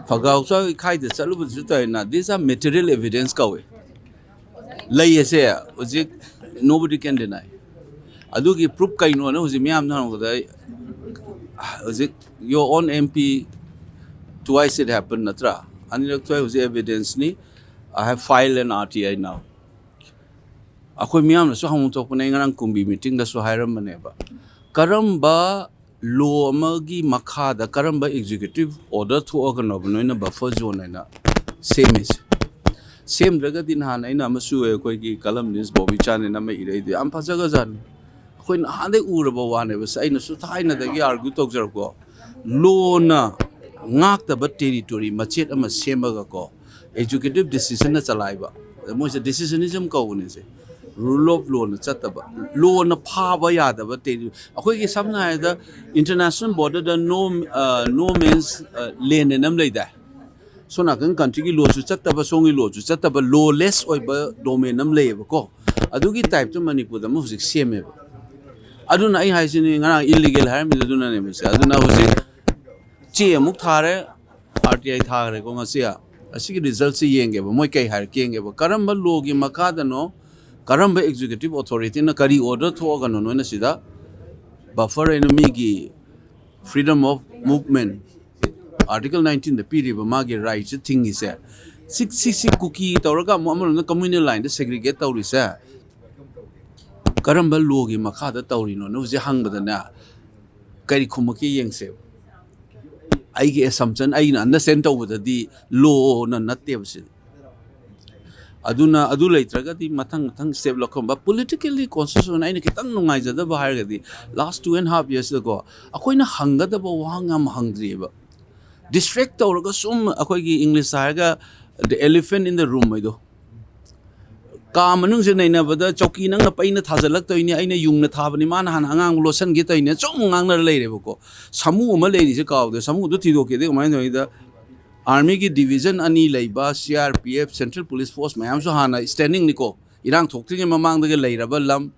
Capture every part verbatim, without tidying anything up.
ꯐꯒꯥꯎ ꯆꯥꯎ ꯏꯈꯥꯏꯗ ꯆꯠꯂꯨꯕꯗꯨꯁꯨ ꯇꯧꯋꯦꯅ, these are material evidence ꯀꯧꯋꯦ꯫ ꯂꯩ ꯑꯁꯦ ꯍꯧꯖꯤꯛ nobody can deny꯫ ꯑꯗꯨꯒꯤ proof ꯀꯩꯅꯣꯅ ꯍꯧꯖꯤꯛ ꯃꯤꯌꯥꯝꯅ ꯍꯪꯕꯗ ꯑꯩ ꯍꯧꯖꯤꯛ your own M P twice it happened ꯅꯠꯇ꯭ꯔꯥ? ꯑꯅꯤꯔꯛ ꯊꯣꯛꯑꯦ꯫ ꯍꯧꯖꯤꯛ evidence ꯅꯤ꯫ I have filed an R T I now꯫ ꯑꯩꯈꯣꯏ ꯃꯤꯌꯥꯝꯅꯁꯨ ꯍꯪꯐꯝ ꯊꯣꯛꯄꯅꯦ, ꯑꯩ ꯉꯔꯥꯡ ꯀꯨꯝꯕꯤ meeting ꯗꯁꯨ ꯍꯥꯏꯔꯝꯕꯅꯦꯕ, ꯀꯔꯝꯕ law ꯑꯃꯒꯤ ꯃꯈꯥꯗ ꯀꯔꯝꯕ executive order ꯊꯣꯛꯑꯒꯅꯣꯕ ꯅꯣꯏꯅ buffer zone ꯍꯥꯏꯅ ꯁꯦꯝꯃꯤꯁꯦ? ꯁꯦꯝꯗ꯭ꯔꯒꯗꯤ ꯅꯍꯥꯟ ꯑꯩꯅ ꯑꯃꯁꯨ ꯑꯩꯈꯣꯏꯒꯤ columnist ꯕꯣꯕꯤ ꯆꯥꯟ ꯍꯥꯏꯅ ꯑꯃ ꯏꯔꯛꯏꯗꯣ ꯌꯥꯝ ꯐꯖꯈ꯭ꯔꯖꯥꯠꯅꯤ꯫ ꯑꯩꯈꯣꯏ ꯅꯍꯥꯟꯗꯩ ꯎꯔꯕ ꯋꯥꯅꯦꯕ꯫ ꯁꯦ, ꯑꯩꯅꯁꯨ ꯊꯥꯏꯅꯗꯒꯤ argue ꯇꯧꯖꯔꯛꯄ, law ꯅ ꯉꯥꯛꯇꯕ territory ꯃꯆꯦꯠ ꯑꯃ ꯁꯦꯝꯃꯒꯀꯣ, executive decision ꯅ ꯆꯂꯥꯏꯕ, ꯃꯣꯏꯁꯦ decisionism ꯀꯧꯕꯅꯦꯁꯦ꯫ Rule of law ꯅ ꯆꯠꯇꯕ, law ꯅ ꯐꯥꯕ ꯌꯥꯗꯕ territory꯫ ꯑꯩꯈꯣꯏꯒꯤ ꯁꯝꯅ ꯍꯥꯏꯔꯕꯗ international border ꯗ no, no man's land ꯍꯥꯏꯅ ꯑꯃ ꯂꯩꯗꯥꯏ? ꯁꯣꯝ ꯅꯥꯀꯟ country ꯒꯤ law ꯁꯨ ꯆꯠꯇꯕ, ꯁꯣꯝꯒꯤ law ꯁꯨ ꯆꯠꯇꯕ, lawless ꯑꯣꯏꯕ domain ꯑꯃ ꯂꯩꯌꯦꯕꯀꯣ꯫ ꯑꯗꯨꯒꯤ type ꯇ ꯃꯅꯤꯄꯨꯔꯗ ꯑꯃ ꯍꯧꯖꯤꯛ ꯁꯦꯝꯃꯦꯕ꯫ ꯑꯗꯨꯅ ꯑꯩ ꯍꯥꯏꯁꯤꯅꯤ, ꯉꯔꯥꯡ illegal ꯍꯥꯏꯔꯝꯃꯤꯗꯣ ꯑꯗꯨꯅꯅꯦꯕꯁꯦ꯫ ꯑꯗꯨꯅ ꯍꯧꯖꯤꯛ ꯆꯦ ꯑꯃꯨꯛ ꯊꯥꯔꯦ, R T I ꯊꯥꯈ꯭ꯔꯦꯀꯣ ꯉꯁꯤ꯫ ꯑꯁꯤꯒꯤ result ꯁꯤ ꯌꯦꯡꯒꯦꯕ, ꯃꯣꯏ ꯀꯩ ꯍꯥꯏꯔꯛꯀꯦ ꯌꯦꯡꯒꯦꯕ꯫ ꯀꯔꯝꯕ law ꯒꯤ ꯃꯈꯥꯗꯅꯣ, ꯀꯔꯝꯕ executive authority ꯅ ꯀꯔꯤ order ꯊꯣꯛꯑꯒꯅꯣ ꯅꯣꯏꯅ ꯁꯤꯗ buffer ꯍꯥꯏꯅ ꯃꯤꯒꯤ freedom of movement, article nineteen ꯗ ꯄꯤꯔꯤꯕ ꯃꯥꯒꯤ right ꯁꯦ ꯊꯤꯡꯉꯤꯁꯦ? ꯁꯤ, ꯁꯤ, ꯁꯤ ꯀꯨꯀꯤ ꯇꯧꯔꯒ ꯑꯃꯨꯛ ꯑꯃꯔꯣꯝꯗ communal line ꯗ segregate ꯇꯧꯔꯤꯁꯦ ꯀꯔꯝꯕ law ꯒꯤ ꯃꯈꯥꯗ ꯇꯧꯔꯤꯅꯣꯅ ꯍꯧꯖꯤꯛ ꯍꯪꯕꯗꯅꯦ, ꯀꯔꯤ ꯈꯨꯝꯃꯛꯀꯦ ꯌꯦꯡꯁꯦꯕ꯫ ꯑꯩꯒꯤ assumption, ꯑꯩꯅ understand ꯇꯧꯕꯗꯗꯤ law ꯅ ꯅꯠꯇꯦꯕ ꯁꯤꯗꯤ꯫ ꯑꯗꯨꯅ ꯑꯗꯨ ꯂꯩꯇ꯭ꯔꯒꯗꯤ ꯃꯊꯪ ꯃꯊꯪ step ꯂꯧꯈꯠꯄ꯫ Politically conscious ꯑꯣꯏꯅ ꯑꯩꯅ ꯈꯤꯇꯪ ꯅꯨꯡꯉꯥꯏꯖꯗꯕ ꯍꯥꯏꯔꯒꯗꯤ, last two and half years ꯗꯀꯣ, ꯑꯩꯈꯣꯏꯅ ꯍꯪꯒꯗꯕ ꯋꯥꯍꯪ ꯌꯥꯝ ꯍꯪꯗ꯭ꯔꯤꯑꯕ꯫ Distract ꯇꯧꯔꯒ ꯁꯨꯝ, ꯑꯩꯈꯣꯏꯒꯤ English ꯍꯥꯏꯔꯒ the elephant in the room ꯍꯥꯏꯗꯣ, ꯀꯥ ꯃꯅꯨꯡꯁꯦ ꯅꯩꯅꯕꯗ ꯆꯧꯀꯤ ꯅꯪꯅ ꯄꯩꯅ ꯊꯥꯖꯤꯜꯂꯛꯇꯣꯏꯅꯤ, ꯑꯩꯅ ꯌꯨꯡꯅ ꯊꯥꯕꯅꯤ, ꯃꯥꯅ ꯍꯥꯟꯅ ꯑꯉꯥꯡꯕ ꯂꯣꯠꯁꯟꯒꯦ ꯇꯧꯔꯤꯅꯦ, ꯁꯨꯝ ꯉꯥꯡꯅꯔ ꯂꯩꯔꯦꯕꯀꯣ꯫ ꯁꯥꯃꯨ ꯑꯃ ꯂꯩꯔꯤꯁꯦ ꯀꯥꯎꯗꯦ꯫ ꯁꯥꯃꯨꯗꯣ ꯊꯤꯗꯣꯛꯀꯦꯗꯤ ꯀꯃꯥꯏꯅ ꯇꯧꯔꯤꯗ, army ꯒꯤ division ꯑꯅꯤ ꯂꯩꯕ, C R P F, Central Police Force ꯃꯌꯥꯝꯁꯨ ꯍꯥꯟꯅ standing ꯅꯤꯀꯣ, ꯏꯔꯥꯡ ꯊꯣꯛꯇ꯭ꯔꯤꯉꯩ ꯃꯃꯥꯡꯗꯒꯤ ꯂꯩꯔꯕ ꯂꯝ,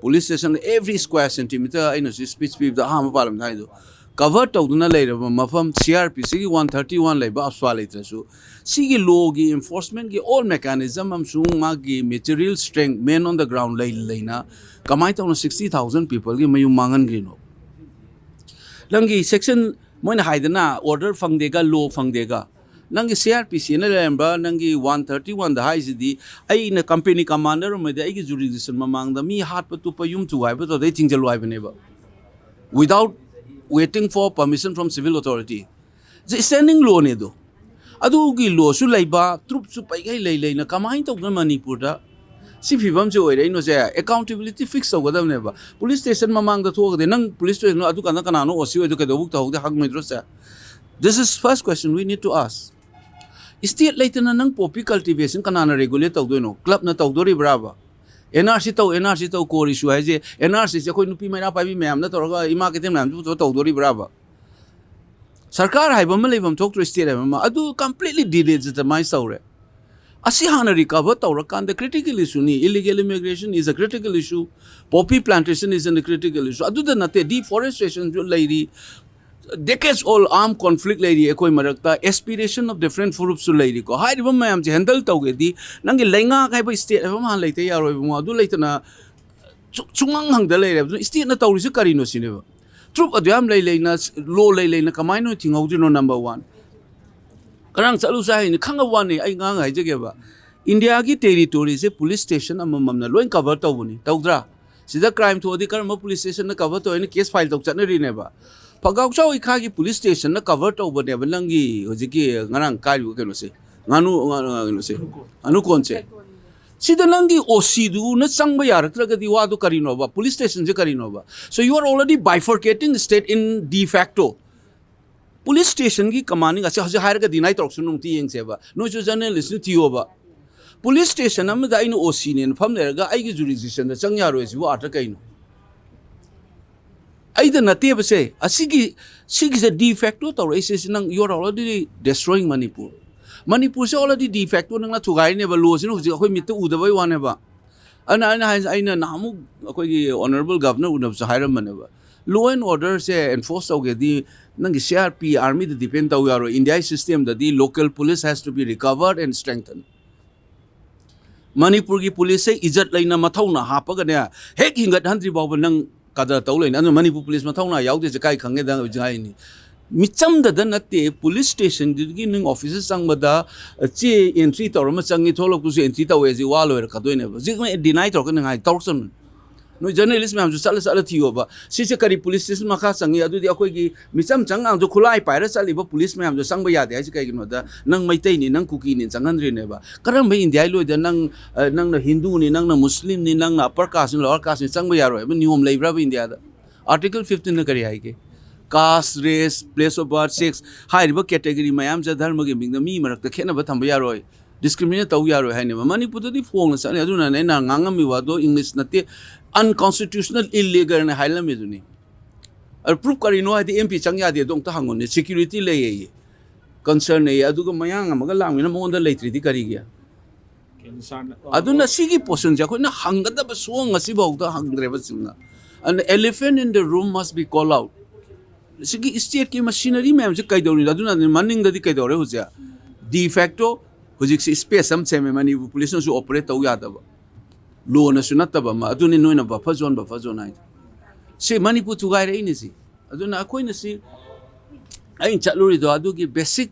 police station every square centimeter, ꯑꯩꯅꯁꯨ speech ꯄꯤꯕꯗ ꯑꯍꯥꯟꯕ ꯄꯥꯜꯂꯝꯗ ꯍꯥꯏꯗꯣ, cover ꯇꯧꯗꯨꯅ ꯂꯩꯔꯕ ꯃꯐꯝ, ꯁꯤ ꯑꯥꯔ ꯄꯤ ꯁꯤꯒꯤ ꯋꯥꯟ ꯊꯥꯔꯇꯤ ꯋꯥꯟ ꯂꯩꯕ ꯑꯞꯁ꯭ꯋꯥ ꯂꯩꯇ꯭ꯔꯁꯨ, ꯁꯤꯒꯤ ꯂꯣꯒꯤ ꯏꯟꯐꯣꯔꯁꯃꯦꯟꯒꯤ ꯑꯣꯜ ꯃꯦꯀꯥꯅꯤꯖꯝ ꯑꯃꯁꯨꯡ ꯃꯥꯒꯤ ꯃꯦꯇꯤꯔꯤꯌꯦꯜ ꯁ꯭ꯇ꯭ꯔꯦꯡ, ꯃꯦꯟ ꯑꯣꯟ ꯗ ꯒ꯭ꯔꯥꯎꯟ ꯂꯩ ꯂꯩꯅ ꯀꯃꯥꯏꯅ ꯇꯧꯅ ꯁꯤꯛꯁꯇꯤ ꯊꯥꯎꯖꯟ ꯄꯤꯄꯜꯒꯤ ꯃꯌꯨꯝ ꯃꯥꯡꯍꯟꯈ꯭ꯔꯤꯅꯣ? ꯅꯪꯒꯤ ꯁꯦꯛꯁꯟ, ꯃꯣꯏꯅ ꯍꯥꯏꯗꯅ ꯑꯣꯔꯗꯔ ꯐꯪꯗꯦꯒ, ꯂꯣ ꯐꯪꯗꯦꯒ, ꯅꯪꯒꯤ ꯁꯤ ꯑꯥꯔ ꯄꯤ ꯁꯤꯅ ꯂꯩꯔꯝꯕ ꯅꯪꯒꯤ ꯋꯥꯟ ꯊꯥꯔꯇꯤ ꯋꯥꯟꯗ ꯍꯥꯏꯁꯤꯗꯤ, ꯑꯩꯅ ꯀꯝꯄꯦꯅꯤ ꯀꯃꯥꯟꯗꯔ ꯑꯃꯗꯤ ꯑꯩꯒꯤ ꯖꯨꯔꯤꯗꯤꯛꯁꯟ ꯃꯃꯥꯡꯗ ꯃꯤ ꯍꯥꯠꯄ ꯇꯨꯞꯄ ꯌꯨꯝ ꯊꯨꯒꯥꯏꯕ ꯇꯧꯗꯩ ꯊꯤꯡꯖꯤꯜꯂꯨ ꯍꯥꯏꯕꯅꯦꯕ, without waiting for permission from civil authority꯫ ꯁꯤ ꯁ꯭ꯇꯦꯟꯗꯤꯡ ꯂꯣꯅꯦ ꯑꯗꯣ꯫ ꯑꯗꯨꯒꯤ ꯂꯣꯁꯨ ꯂꯩꯕ, ꯇ꯭ꯔꯨꯞꯁꯨ ꯄꯩꯈꯩ ꯂꯩ ꯂꯩꯅ ꯀꯃꯥꯏꯅ ꯇꯧꯗꯅ ꯃꯅꯤꯄꯨꯔꯗ ꯁꯤ ꯐꯤꯕꯝꯁꯦ ꯑꯣꯏꯔꯛꯏꯅꯣꯁꯦ? ꯑꯦꯀꯥꯎꯟꯇꯦꯕꯤꯂꯤꯇꯤ ꯐꯤꯛꯁ ꯇꯧꯒꯗꯕꯅꯦꯕ꯫ ꯄꯨꯂꯤꯁ ꯁ꯭ꯇꯦꯁꯟ ꯃꯃꯥꯡꯗ ꯊꯣꯛꯑꯒꯗꯤ, "ꯅꯪ ꯄꯨꯂꯤꯁ ꯁ꯭ꯇꯦꯁꯟ ꯑꯗꯨ ꯀꯥꯟꯗ ꯀꯅꯥꯅꯣ ꯑꯣ ꯁꯤ ꯑꯣꯏꯗꯣ ꯀꯩꯗꯧꯕ ꯇꯧꯍꯧꯗꯦ?" ꯍꯪꯉꯣꯏꯗ꯭ꯔꯣ ꯁꯦ? This is first question we need to ask. State ꯂꯩꯇꯅ ꯅꯪ ꯄꯣꯄꯤ ꯀꯜꯇꯤꯚꯦꯁꯟ ꯀꯅꯥꯅ ꯔꯦꯒꯨꯂꯦꯠ ꯇꯧꯗꯣꯏꯅꯣ? ꯀ꯭ꯂꯕꯅ ꯇꯧꯗꯣꯔꯤꯕ꯭ꯔꯥꯕ? ꯑꯦꯟ ꯑꯥꯔ ꯁꯤ ꯇꯧ, ꯑꯦꯟ ꯑꯥꯔ ꯁꯤ ꯇꯧ, ꯀꯣꯔ ꯏꯁꯨ ꯍꯥꯏꯁꯦ, ꯑꯦꯟ ꯑꯥꯔ ꯁꯤꯁꯦ ꯑꯩꯈꯣꯏ ꯅꯨꯄꯤ ꯃꯩꯔꯥ ꯄꯥꯏꯕꯤ ꯃꯌꯥꯝꯅ ꯇꯧꯔꯒ, ꯏꯃꯥ ꯀꯩꯊꯦꯜ ꯃꯌꯥꯝꯁꯨ ꯄꯨꯊꯣꯛꯑ ꯇꯧꯗꯣꯔꯤꯕ꯭ꯔꯥꯕ? ꯁꯔꯀꯥꯔ ꯍꯥꯏꯕ ꯑꯃ ꯂꯩꯐꯝ ꯊꯣꯛꯇ꯭ꯔꯣ? ꯁ꯭ꯇꯦꯠ ꯍꯥꯏꯕ ꯑꯃ, ꯑꯗꯨ ꯀꯝꯄ꯭ꯂꯤꯠꯂꯤ ꯗꯤꯂꯤꯖꯤꯇꯃꯥꯏꯁ ꯇꯧꯔꯦ꯫ ꯑꯁꯤ ꯍꯥꯟꯅ ꯔꯤꯀꯚꯔ ꯇꯧꯔꯀꯥꯟꯗ, critical issue ꯅꯤ, illegal immigration is a critical issue, poppy plantation is a critical issue, ꯑꯗꯨꯗ ꯅꯠꯇꯦ, ꯗꯤꯐꯣꯔꯦꯁꯇ꯭ꯔꯦꯁꯟꯁꯨ ꯂꯩꯔꯤ, decades old armed conflict ꯂꯩꯔꯤ ꯑꯩꯈꯣꯏ ꯃꯔꯛꯇ, aspiration of different groups ꯁꯨ ꯂꯩꯔꯤꯀꯣ꯫ ꯍꯥꯏꯔꯤꯕ ꯃꯌꯥꯝꯁꯦ ꯍꯦꯟꯗꯜ ꯇꯧꯒꯦꯗꯤ, ꯅꯪꯒꯤ ꯂꯩꯉꯥꯛ ꯍꯥꯏꯕ ꯁ꯭ꯇꯦꯠ ꯍꯥꯏꯕ ꯑꯃ ꯍꯥꯟꯅ ꯂꯩꯇ ꯌꯥꯔꯣꯏ ꯏꯕꯨꯡꯉꯣ꯫ ꯑꯗꯨ ꯂꯩꯇꯅ ꯁꯨ-, ꯁꯨꯡꯍꯪ ꯍꯪꯗ ꯂꯩꯔꯦ꯫ ꯑꯗꯨꯅ ꯁ꯭ꯇꯦꯠꯅ ꯇꯧꯔꯤꯁꯤ ꯀꯔꯤꯅꯣ ꯁꯤꯅꯦꯕ꯫ ꯇ꯭ꯔꯨꯞ ꯑꯗꯨ ꯌꯥꯝ ꯂꯩ ꯂꯩꯅ, ꯂꯣ ꯂꯩ ꯂꯩꯅ ꯀꯃꯥꯏꯅ ꯊꯤꯡꯍꯧꯗ꯭ꯔꯤꯅꯣ? Number one. ꯉꯔꯥꯡ ꯆꯠꯂꯨꯁꯦ ꯍꯥꯏꯅꯤ, ꯈꯪꯉꯕ ꯋꯥꯅꯤ꯫ ꯑꯩ ꯉꯥꯡ ꯍꯥꯏꯖꯒꯦꯕ, ꯏꯟꯗꯤꯌꯥꯒꯤ ꯇꯦꯔꯤꯇꯣꯔꯤꯁꯦ ꯄꯨꯂꯤꯁ ꯁ꯭ꯇꯦꯁꯟ ꯑꯃꯃꯝꯅ ꯂꯣꯏ ꯀꯚꯔ ꯇꯧꯕꯅꯤ, ꯇꯧꯗ꯭ꯔꯥ? ꯁꯤꯗ ꯀ꯭ꯔꯥꯏꯝ ꯊꯣꯛꯑꯗꯤ ꯀꯔꯝꯕ ꯄꯨꯂꯤꯁ ꯁ꯭ꯇꯦꯁꯟꯅ ꯀꯚꯔ ꯇꯧꯋꯦꯅ ꯀꯦꯁ ꯐꯥꯏꯜ ꯇꯧ ꯆꯠꯅꯔꯤꯅꯦꯕ꯫ ꯐꯒꯥꯎꯆꯥꯎ ꯏꯈꯥꯒꯤ ꯄꯨꯂꯤꯁ ꯁ꯭ꯇꯦꯁꯟꯅ ꯀꯚꯔ ꯇꯧꯕꯅꯦꯕ ꯅꯪꯒꯤ ꯍꯧꯖꯤꯛꯀꯤ ꯉꯔꯥꯡ ꯀꯥꯏꯔꯤꯕ ꯀꯩꯅꯣꯁꯦ, ꯉꯥꯅꯨ, ꯉꯥ-, ꯉꯥ-, ꯀꯩꯅꯣꯁꯦ, ꯑꯅꯨꯀꯣꯟꯁꯦ꯫ ꯁꯤꯗ ꯅꯪꯒꯤ ꯑꯣ ꯁꯤꯗꯨꯅ ꯆꯪꯕ ꯌꯥꯔꯛꯇ꯭ꯔꯒꯗꯤ ꯋꯥꯗꯣ ꯀꯔꯤꯅꯣꯕ? ꯄꯨꯂꯤꯁ ꯁ꯭ꯇꯦꯁꯟꯁꯦ ꯀꯔꯤꯅꯣꯕ? So you are already bifurcating the state in de facto. Police ꯁ꯭ꯇꯦꯁꯟꯒꯤ ꯀꯃꯥꯟꯅꯤꯡ ꯑꯁꯦ ꯍꯧꯖꯤꯛ ꯍꯥꯏꯔꯒ ꯗꯤꯅꯥꯏ ꯇꯧꯔꯛꯁꯅꯨ, ꯑꯃꯨꯛꯇ ꯌꯦꯡꯁꯦꯕ꯫ ꯅꯣꯏꯁꯨ ꯖꯔꯅꯦꯂꯤꯁ꯭ꯠꯅ ꯊꯤꯌꯣꯕ꯫ ꯄꯨꯂꯤꯁ ꯁ꯭ꯇꯦꯁꯟ ꯑꯃꯗ ꯑꯩꯅ ꯑꯣ ꯁꯤꯅꯦꯅ ꯐꯝ ꯂꯩꯔꯒ ꯑꯩꯒꯤ ꯖꯨꯔꯤꯁꯗꯤꯛꯁꯟꯗ ꯆꯪ ꯌꯥꯔꯣꯏ ꯁꯤꯕꯨ ꯑꯥꯔꯊ ꯀꯩꯅꯣ? ꯑꯩꯗ ꯅꯠꯇꯦꯕꯁꯦ꯫ ꯑꯁꯤꯒꯤ, ꯁꯤꯒꯤꯁꯦ ꯗꯤ ꯐꯦꯛꯇꯣ ꯇꯧꯔꯛꯏꯁꯦ, ꯁꯤ ꯅꯪ, you are already destroying Manipur. ꯃꯅꯤꯄꯨꯔꯁꯦ already ꯗꯤ ꯐꯦꯛꯇꯣ ꯅꯪꯅ ꯊꯨꯒꯥꯏꯔꯤꯅꯦꯕ, ꯂꯣꯁꯤꯅ ꯍꯧꯖꯤꯛ ꯑꯩꯈꯣꯏ ꯃꯤꯠꯇ ꯎꯗꯕꯩ ꯋꯥꯅꯦꯕ꯫ ꯑꯗꯨꯅ ꯑꯩꯅ ꯍꯥꯏꯁꯦ, ꯑꯩꯅ ꯅꯍꯥꯟꯃꯨꯛ ꯑꯩꯈꯣꯏꯒꯤ ꯑꯣꯅꯔꯦꯕꯜ ꯒꯚꯔꯅꯔ ꯎꯅꯕꯁꯨ ꯍꯥꯏꯔꯝꯕꯅꯦꯕ, Law and orderꯁꯦ enforce ꯇꯧꯒꯦꯗꯤ ꯅꯪꯒꯤ C R P, armyꯗ depend ꯇꯧ ꯌꯥꯔꯣꯏ꯫ Indiaꯒꯤ systemꯗꯗꯤ local police has to be recovered and strengthened. ꯃꯅꯤꯄꯨꯔꯒꯤ policeꯁꯦ ꯏꯖꯠ ꯂꯩꯅ ꯃꯊꯧꯅꯥ ꯍꯥꯞꯄꯒꯅꯦ, ꯍꯦꯛ ꯍꯤꯡꯒꯠꯍꯟꯗ꯭ꯔꯤ ꯐꯥꯎꯕ ꯅꯪ ꯀꯗꯔ ꯇꯧ ꯂꯩꯅꯤ꯫ ꯑꯗꯨꯅ ꯃꯅꯤꯄꯨꯔ police ꯃꯊꯧꯅꯥ ꯌꯥꯎꯗꯦꯁꯦ ꯀꯥꯏ ꯈꯪꯒꯦꯗ ꯍꯧꯖꯤꯛ ꯍꯥꯏꯅꯤ꯫ ꯃꯤꯆꯝꯗꯗ ꯅꯠꯇꯦ, police stationꯗꯨꯒꯤ ꯅꯪ officeꯇ ꯆꯪꯕꯗ, ꯑ, ꯆꯦ entry ꯇꯧꯔ ꯑꯃ ꯆꯪꯉꯤ, ꯊꯣꯛꯂꯛꯄꯁꯨ entry ꯇꯧꯋꯦ, ꯍꯧꯖꯤꯛ ꯋꯥ ꯂꯣꯏꯔꯛꯀꯗꯣꯏꯅꯦꯕ꯫ ꯍꯧꯖꯤꯛ ꯃꯣꯏ deny ꯇꯧꯔꯛꯀꯅꯤ ꯍꯥꯏ, ꯇꯧꯔꯛꯁꯅꯨ꯫ ꯅꯣꯏ journalist ꯃꯌꯥꯝꯁꯨ ꯆꯠꯂ ꯆꯠꯂ ꯊꯤꯌꯣꯕ꯫ ꯁꯤꯁꯦ ꯀꯔꯤ police station ꯃꯈꯥ ꯆꯪꯉꯤ? ꯑꯗꯨꯗꯤ ꯑꯩꯈꯣꯏꯒꯤ ꯃꯤꯆꯝ ꯆꯪꯉꯥꯡꯁꯨ ꯈꯨꯠꯂꯥꯏ ꯄꯥꯏꯔ ꯆꯠꯂꯤꯕ police ꯃꯌꯥꯝꯁꯨ ꯆꯪꯕ ꯌꯥꯗꯦ ꯍꯥꯏꯁꯦ ꯀꯩꯒꯤꯅꯣꯗ, ꯅꯪ ꯃꯩꯇꯩꯅꯤ, ꯅꯪ ꯀꯨꯀꯤꯅꯤ ꯆꯪꯍꯟꯗ꯭ꯔꯤꯅꯦꯕ꯫ ꯀꯔꯝꯕ Indiaꯒꯤ ꯂꯣꯏꯗ ꯅꯪ, ꯑ, ꯅꯪꯅ ꯍꯤꯟꯗꯨꯅꯤ, ꯅꯪꯅ ꯃꯨꯁꯂꯤꯝꯅꯤ, ꯅꯪꯅ upper casteꯅꯤ, lower casteꯅꯤ ꯆꯪꯕ ꯌꯥꯔꯣꯏ ꯍꯥꯏꯕ ꯅꯤꯌꯣꯝ ꯂꯩꯕ꯭ꯔꯕ Indiaꯗ? Article fifteenꯅ ꯀꯔꯤ ꯍꯥꯏꯒꯦ? Caste, race, place of birth, sex ꯍꯥꯏꯔꯤꯕ category ꯃꯌꯥꯝꯁꯦ ꯙꯔꯃꯒꯤ ꯃꯤꯡꯗ ꯃꯤ ꯃꯔꯛꯇ ꯈꯦꯠꯅꯕ ꯊꯝꯕ ꯌꯥꯔꯣꯏ, discriminate ꯇꯧ ꯌꯥꯔꯣꯏ ꯍꯥꯏꯅꯦꯕ꯫ ꯃꯅꯤꯄꯨꯔꯗꯗꯤ ꯐꯣꯡꯅ ꯆꯠꯅꯩ꯫ ꯑꯗꯨꯅꯅꯦ ꯑꯩꯅ ꯉꯥꯡꯉꯝꯃꯤꯕ ꯋꯥꯗꯣ English ꯅꯠꯇꯦ, unconstitutional, illegalꯅ ꯍꯥꯏꯔꯝꯃꯤꯗꯨꯅꯤ꯫ ꯑꯗꯨ proof ꯀꯔꯤꯅꯣ ꯍꯥꯏꯗꯤ M P ꯆꯪ ꯌꯥꯗꯦ ꯑꯗꯣ ꯑꯝꯇ ꯍꯪꯉꯨꯅꯦ꯫ Security ꯂꯩꯌꯦ, concern ꯂꯩꯌꯦ, ꯑꯗꯨꯒ ꯃꯌꯥꯡ ꯑꯃꯒ ꯂꯥꯡꯃꯤꯅ ꯃꯉꯣꯟꯗ ꯂꯩꯇ꯭ꯔꯤꯗꯤ ꯀꯔꯤꯒꯤ? ꯑꯗꯨꯅ ꯁꯤꯒꯤ portionꯁꯦ ꯑꯩꯈꯣꯏꯅ ꯍꯪꯒꯗꯕ ꯁꯨꯡꯍꯪ ꯉꯁꯤꯐꯥꯎꯗ ꯍꯪꯗ꯭ꯔꯦꯕ ꯆꯨꯝꯅ꯫ And elephant in the room must be called out. ꯁꯤꯒꯤ stateꯀꯤ machinery ꯃꯌꯥꯝꯁꯦ ꯀꯩꯗꯧꯔꯤꯅꯣ? ꯑꯗꯨꯅ ꯃꯅꯤꯡꯗꯗꯤ ꯀꯩꯗꯧꯔꯦ ꯍꯧꯖꯤꯛ? De facto ꯍꯧꯖꯤꯛꯁꯤ space ꯑꯃ ꯁꯦꯝꯃꯦ, ꯃꯅꯤꯄꯨꯔ policeꯅꯁꯨ operate ꯇꯧ ꯌꯥꯗꯕ, lawꯅꯁꯨ ꯅꯠꯇꯕ ꯑꯃ꯫ ꯑꯗꯨꯅꯤ ꯅꯣꯏꯅ buffer zone, buffer zone ꯍꯥꯏꯗꯣ꯫ ꯁꯤ ꯃꯅꯤꯄꯨꯔ ꯊꯨꯒꯥꯏꯔꯛꯏꯅꯦ ꯁꯤ꯫ ꯑꯗꯨꯅ ꯑꯩꯈꯣꯏꯅ ꯁꯤ, ꯑꯩꯅ ꯆꯠꯂꯨꯔꯤꯗꯣ ꯑꯗꯨꯒꯤ basic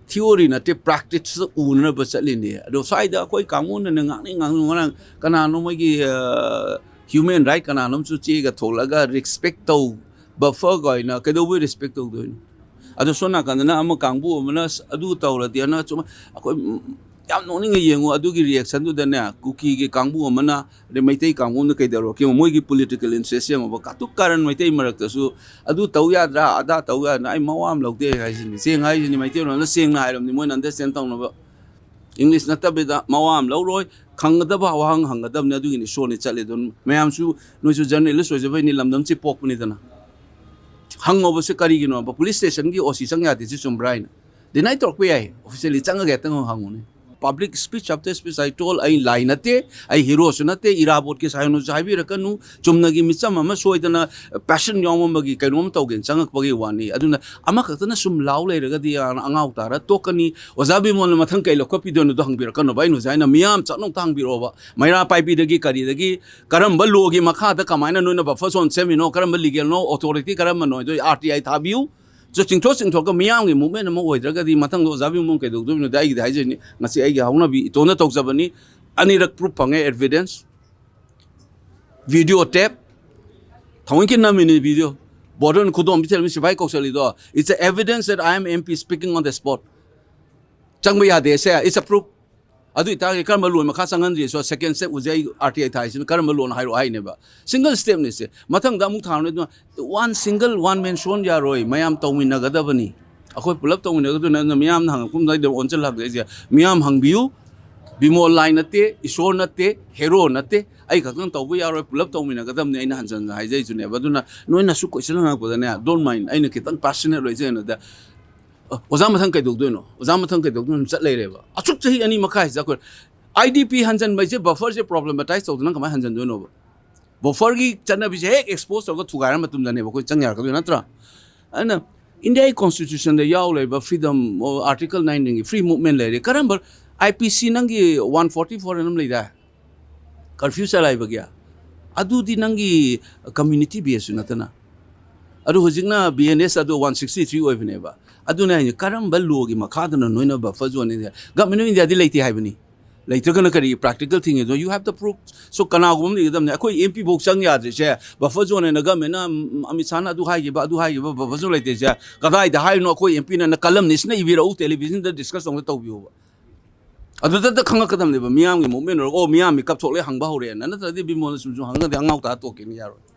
theory ꯅꯠꯇꯦ, practiceꯇ ꯎꯅꯅꯕ ꯆꯠꯂꯤꯅꯦ꯫ ꯑꯗꯣ ꯁ꯭ꯋꯥꯏꯗ ꯑꯩꯈꯣꯏ ꯀꯥꯡꯕꯨꯅꯅꯦ ꯉꯥꯡꯅꯤꯡ ꯉꯥꯡꯅꯤꯡ ꯉꯔꯥꯡ ꯀꯅꯥꯅꯣ ꯃꯣꯏꯒꯤ, ꯑ, human right ꯀꯅꯥꯅꯣꯝꯁꯨ ꯆꯦꯒ ꯊꯣꯛꯂꯒ respect ꯇꯧ, buffer ꯀꯥꯏꯅ ꯀꯩꯗꯧꯕꯩ respect ꯇꯧꯗꯣꯏꯅꯣ? ꯑꯗꯣ ꯁꯣꯝ ꯅꯥꯀꯟꯗꯅ ꯑꯃ ꯀꯥꯡꯕꯨ ꯑꯃꯅ ꯑꯁ ꯑꯗꯨ ꯇꯧꯔꯗꯤ ꯑꯅ ꯁꯨꯝ ꯑꯩꯈꯣꯏ, ꯎꯝ, ꯌꯥꯝ ꯅꯣꯛꯅꯤꯡꯉꯦ ꯌꯦꯡꯉꯨ꯫ ꯑꯗꯨꯒꯤ reactionꯗꯨꯗꯅꯦ ꯀꯨꯀꯤꯒꯤ ꯀꯥꯡꯕꯨ ꯑꯃꯅ, ꯑꯗꯩ ꯃꯩꯇꯩ ꯀꯥꯡꯕꯨ ꯑꯃꯅ ꯀꯩꯗꯧꯔꯛꯀꯦ? ꯃꯣꯏꯒꯤ political interest ꯌꯦꯡꯉꯣꯕ꯫ ꯀꯥꯇꯨꯛ ꯀꯥꯔꯟ ꯃꯩꯇꯩ ꯃꯔꯛꯇꯁꯨ ꯑꯗꯨ ꯇꯧ ꯌꯥꯗ꯭ꯔꯥ, ꯑꯗꯥ ꯇꯧ ꯌꯥꯗ꯭ꯔꯥ, ꯑꯩ ꯃꯋꯥ ꯑꯃ ꯂꯧꯗꯦ ꯍꯥꯏꯁꯤꯅꯤ꯫ ꯁꯦꯡꯅ ꯍꯥꯏꯁꯤꯅꯤ, ꯃꯩꯇꯩꯂꯣꯟꯗ ꯁꯦꯡꯅ ꯍꯥꯏꯔꯕꯅꯤ, ꯃꯣꯏꯅ understand ꯇꯧꯅꯕ꯫ English ꯅꯠꯇꯕꯤꯗ ꯃꯋꯥ ꯑꯃ ꯂꯧꯔꯣꯏ, ꯈꯪꯒꯗꯕ ꯋꯥꯍꯪ ꯍꯪꯒꯗꯕꯅꯤ꯫ ꯑꯗꯨꯒꯤꯅꯤ ꯁꯣꯅꯤ ꯆꯠꯂꯤꯗꯣ꯫ ꯃꯌꯥꯝꯁꯨ ꯅꯣꯏꯁꯨ journalist ꯑꯣꯏꯖꯕꯩꯅꯤ, ꯂꯝꯗꯝꯁꯤ ꯄꯣꯛꯄꯅꯤꯗꯅ꯫ ꯍꯪꯉꯣꯕ ꯁꯤ ꯀꯔꯤꯒꯤꯅꯣꯕ? Police stationꯒꯤ O C ꯆꯪ ꯌꯥꯗꯦ ꯁꯤ ꯆꯨꯝꯕ꯭ꯔꯥ ꯍꯥꯏꯅ꯫ Deny ꯇꯧꯔꯛꯄ ꯌꯥꯏ, officially ꯆꯪꯉꯒ ꯍꯦꯛꯇ ꯍꯪꯉꯨꯅꯦ꯫ public speech after speech I told, ꯑꯩ ꯂꯥꯏ ꯅꯠꯇꯦ, ꯑꯩ ꯍꯤꯔꯣꯁꯨ ꯅꯠꯇꯦ, ꯏꯔꯥꯕꯣꯠꯀꯤ ꯁꯥꯏꯅꯣꯁꯨ ꯍꯥꯏꯕꯤꯔꯛꯀꯅꯨ, ꯆꯨꯝꯅꯒꯤ ꯃꯤꯆꯝ ꯑꯃ ꯁꯣꯏꯗꯅ passion ꯌꯥꯎꯕ ꯑꯃꯒꯤ ꯀꯩꯅꯣꯝ ꯇꯧꯒꯦꯅ ꯆꯪꯉꯛꯄꯒꯤ ꯋꯥꯅꯤ꯫ ꯑꯗꯨꯅ ꯑꯃꯈꯛꯇꯅ ꯁꯨꯝ ꯂꯥꯎ ꯂꯩꯔꯒꯗꯤ ꯑꯉꯥꯎ ꯇꯥꯔ ꯇꯣꯛꯀꯅꯤ꯫ ꯑꯣꯖꯥ ꯕꯤꯃꯣꯜꯅ ꯃꯊꯪ ꯀꯩ ꯂꯧꯈꯠꯄꯤꯗꯣꯏꯅꯣꯗꯣ ꯍꯪꯕꯤꯔꯛꯀꯅꯣꯕ꯫ ꯑꯩꯅ ꯍꯧꯖꯤꯛ ꯍꯥꯏꯅ ꯃꯤꯌꯥꯝ ꯆꯠꯅꯧ ꯇꯥꯡꯕꯤꯔꯛꯑꯣꯕ, ꯃꯩꯔꯥ ꯄꯥꯏꯕꯤꯗꯒꯤ ꯀꯔꯤꯗꯒꯤ ꯀꯔꯝꯕ ꯂꯣꯒꯤ ꯃꯈꯥꯗ ꯀꯃꯥꯏꯅ ꯅꯣꯏꯅ buffer zone ꯁꯦꯝꯃꯤꯅꯣ, ꯀꯔꯝꯕ ꯂꯤꯒꯦꯜꯅꯣ, ꯑꯣꯊꯣꯔꯤꯇꯤ ꯀꯔꯝꯕꯅꯣ ꯍꯥꯏꯗꯣ ꯑꯥꯔ ꯇꯤ ꯑꯥꯏ ꯊꯥꯕꯤꯌꯨ꯫ ꯆꯨ-, ꯆꯤꯡꯊꯣꯛ ꯆꯤꯡꯊꯣꯛꯀ ꯃꯤꯌꯥꯝꯒꯤ ꯃꯨꯞꯃꯦꯟ ꯑꯃ ꯑꯣꯏꯗ꯭ꯔꯒꯗꯤ ꯃꯊꯪꯗ ꯑꯣꯖꯥ ꯕꯤꯃꯣꯜ ꯀꯩꯗꯧꯗꯣꯏꯅꯣꯗꯤ ꯑꯩꯒꯤꯗꯤ ꯍꯥꯏꯖꯩꯅꯤ꯫ ꯉꯁꯤ ꯑꯩꯒꯤ ꯍꯧꯅꯕꯤ ꯏꯇꯣꯟꯗ ꯇꯧꯖꯕꯅꯤ꯫ ꯑꯅꯤꯔꯛ ꯄ꯭ꯔꯨꯐ ꯐꯪꯉꯦ, ꯑꯦꯚꯤꯗꯦꯟꯁ, ꯚꯤꯗꯤꯑꯣ ꯇꯦꯞ, ꯊꯑꯣꯏꯀꯤ ꯅꯝꯃꯤꯅꯤ ꯚꯤꯗꯤꯑꯣ꯫ ꯕꯣꯔꯗꯔꯅ ꯈꯨꯗꯣꯝ ꯄꯤꯊꯦꯜꯃꯤ ꯁꯤꯐꯥꯏ ꯀꯧꯁꯜꯂꯤꯗꯣ, it's a evidence that I am M P speaking on the spot꯫ ꯆꯪꯕ ꯌꯥꯗꯦ ꯁꯦ, it's a proof꯫ ꯑꯗꯨ ꯑꯣꯏꯇꯥꯔꯗꯤ ꯀꯔꯝꯕ ꯂꯣꯟ ꯃꯈꯥ ꯆꯪꯍꯟꯗ꯭ꯔꯤꯁꯨ second step ꯎꯖꯩ ꯑꯥꯔ ꯇꯤ ꯑꯥꯏ ꯊꯥꯏꯁꯤꯅ ꯀꯔꯝꯕ ꯂꯣꯟ ꯍꯥꯏꯔꯛꯑꯣ ꯍꯥꯏꯅꯦꯕ꯫ ꯁꯤꯡꯒꯜ ꯁ꯭ꯇꯦꯞꯅꯤ ꯁꯦ꯫ ꯃꯊꯪꯗ ꯑꯃꯨꯛ ꯊꯥꯔꯨꯅꯤ꯫ ꯑꯗꯨꯅ one single one man ꯁꯣꯟ ꯌꯥꯔꯣꯏ, ꯃꯌꯥꯝ ꯇꯧꯃꯤꯟꯅꯒꯗꯕꯅꯤ꯫ ꯑꯩꯈꯣꯏ ꯄꯨꯂꯞ ꯇꯧꯃꯤꯟꯅꯒꯗꯕꯅꯤ꯫ ꯑꯗꯨꯅ ꯃꯤꯌꯥꯝꯅ ꯍꯪꯉꯛꯄ ꯃꯇꯝꯗ ꯑꯩꯅ ꯑꯣꯟꯁꯤꯜꯂꯛꯑꯒ ꯑꯩꯁꯦ ꯃꯤꯌꯥꯝ ꯍꯪꯕꯤꯌꯨ꯫ ꯕꯤꯃꯣꯜ ꯂꯥꯏ ꯅꯠꯇꯦ, ꯏꯁꯣꯔ ꯅꯠꯇꯦ, ꯍꯦꯔꯣ ꯅꯠꯇꯦ꯫ ꯑꯩ ꯈꯛꯇꯪ ꯇꯧꯕ ꯌꯥꯔꯣꯏ, ꯄꯨꯂꯞ ꯇꯧꯃꯤꯟꯅꯒꯗꯕꯅꯤ꯫ ꯑꯩꯅ ꯍꯟꯖꯟ ꯍꯟꯖꯟ ꯍꯥꯏꯖꯩꯁꯨꯅꯦꯕ꯫ ꯑꯗꯨꯅ ꯅꯣꯏꯅꯁꯨ question ꯍꯪꯉꯛꯄꯗꯅꯦ, don't mind, ꯑꯩꯅ ꯈꯤꯇꯪ passionate ꯑꯣꯏꯖꯩꯅꯗ ꯑꯣꯖꯥ ꯃꯊꯪ ꯀꯩꯗꯧꯗꯣꯏꯅꯣ? ꯑꯣꯖꯥ ꯃꯊꯪ ꯀꯩꯗꯧꯗꯣꯏꯅꯣ? ꯆꯠ ꯂꯩꯔꯦꯕ꯫ ꯑꯁꯨꯛ ꯆꯍꯤ ꯑꯅꯤ ꯃꯈꯥꯏꯁꯤꯗ ꯑꯩꯈꯣꯏ ꯑꯥꯏ ꯗꯤ ꯄꯤ ꯍꯟꯖꯟꯕ ꯍꯥꯏꯁꯦ, buffer ꯁꯦ problematize ꯇꯧꯗꯅ ꯀꯃꯥꯏꯅ ꯍꯟꯖꯟꯗꯣꯏꯅꯣꯕ? Buffer ꯒꯤ ꯆꯠꯅꯕꯤꯁꯦ ꯍꯦꯛ expose ꯇꯧꯔꯒ ꯊꯨꯒꯥꯏꯔ ꯃꯇꯨꯡꯗꯅꯦꯕ ꯑꯩꯈꯣꯏ ꯆꯪ ꯌꯥꯔꯛꯀꯗꯣꯏ ꯅꯠꯇ꯭ꯔꯥ? ꯑꯗꯨꯅ India ꯒꯤ constitution ꯗ ꯌꯥꯎ ꯂꯩꯕ freedom, article nineteen ꯒꯤ free movement ꯂꯩꯔꯦ꯫ ꯀꯔꯝꯕ I P C ꯅꯪꯒꯤ one forty four ꯑꯅ ꯑꯃ ꯂꯩꯗꯥꯏ? Curfew ꯆꯂꯥꯏꯕꯒꯤ? ꯑꯗꯨꯗꯤ ꯅꯪꯒꯤ community base ꯁꯨ ꯅꯠꯇꯅ꯫ ꯑꯗꯨ ꯍꯧꯖꯤꯛꯅ B N S ꯑꯗꯨ one sixty three ꯑꯣꯏꯕꯅꯦꯕ꯫ ꯑꯗꯨꯅ ꯑꯩꯅ ꯀꯔꯝꯕ law ꯒꯤ ꯃꯈꯥꯗꯅꯣ ꯅꯣꯏꯅ buffer zone ꯅꯦ? Government of India ꯗꯤ ꯂꯩꯇꯦ ꯍꯥꯏꯕꯅꯤ꯫ ꯂꯩꯇ꯭ꯔꯒꯅ ꯀꯔꯤ practical ꯊꯤꯡꯉꯤꯗꯣ? You have the proof꯫ So ꯀꯅꯥꯒꯨꯝꯕ ꯑꯃ ꯂꯩꯒꯗꯕꯅꯤ꯫ ꯑꯩꯈꯣꯏ M P ꯐꯥꯎ ꯆꯪ ꯌꯥꯗ꯭ꯔꯤꯁꯦ buffer zone ꯍꯥꯏꯅ government ꯅ, ꯎꯝ, ꯑꯃꯤꯠ ꯁꯥꯍꯅ ꯑꯗꯨ ꯍꯥꯏꯈꯤꯕ, ꯑꯗꯨ ꯍꯥꯏꯈꯤꯕ, buffer zone ꯂꯩꯇ꯭ꯔꯤꯁꯦ ꯀꯗꯥꯏꯗ ꯍꯥꯏꯔꯤꯅꯣ? ꯑꯩꯈꯣꯏ M P ꯅ columnist ꯅ ꯏꯕꯤꯔꯛꯎ, television ꯗ discuss ꯇꯧꯅ ꯇꯧꯕꯤꯌꯣꯕ꯫ ꯑꯗꯨꯗ ꯈꯪꯉꯛꯀꯗꯕꯅꯦꯕ ꯃꯤꯌꯥꯝꯒꯤ movement ꯑꯣꯏꯔꯒ, "ꯑꯣ, ꯃꯤꯌꯥꯝ ꯃꯤꯀꯞ ꯊꯣꯛꯂꯦ, ꯍꯪꯕ ꯍꯧꯔꯦꯅ"꯫ ꯅꯠꯇ꯭ꯔꯗꯤ ꯕꯤꯃꯣꯜꯅ ꯁꯨꯝ ꯁꯨꯝ ꯍꯪꯉꯒꯗꯤ ꯑꯉꯥꯎ ꯇꯥ ꯇꯣꯛꯈꯤꯅꯤ, ꯌꯥꯔꯣꯏ꯫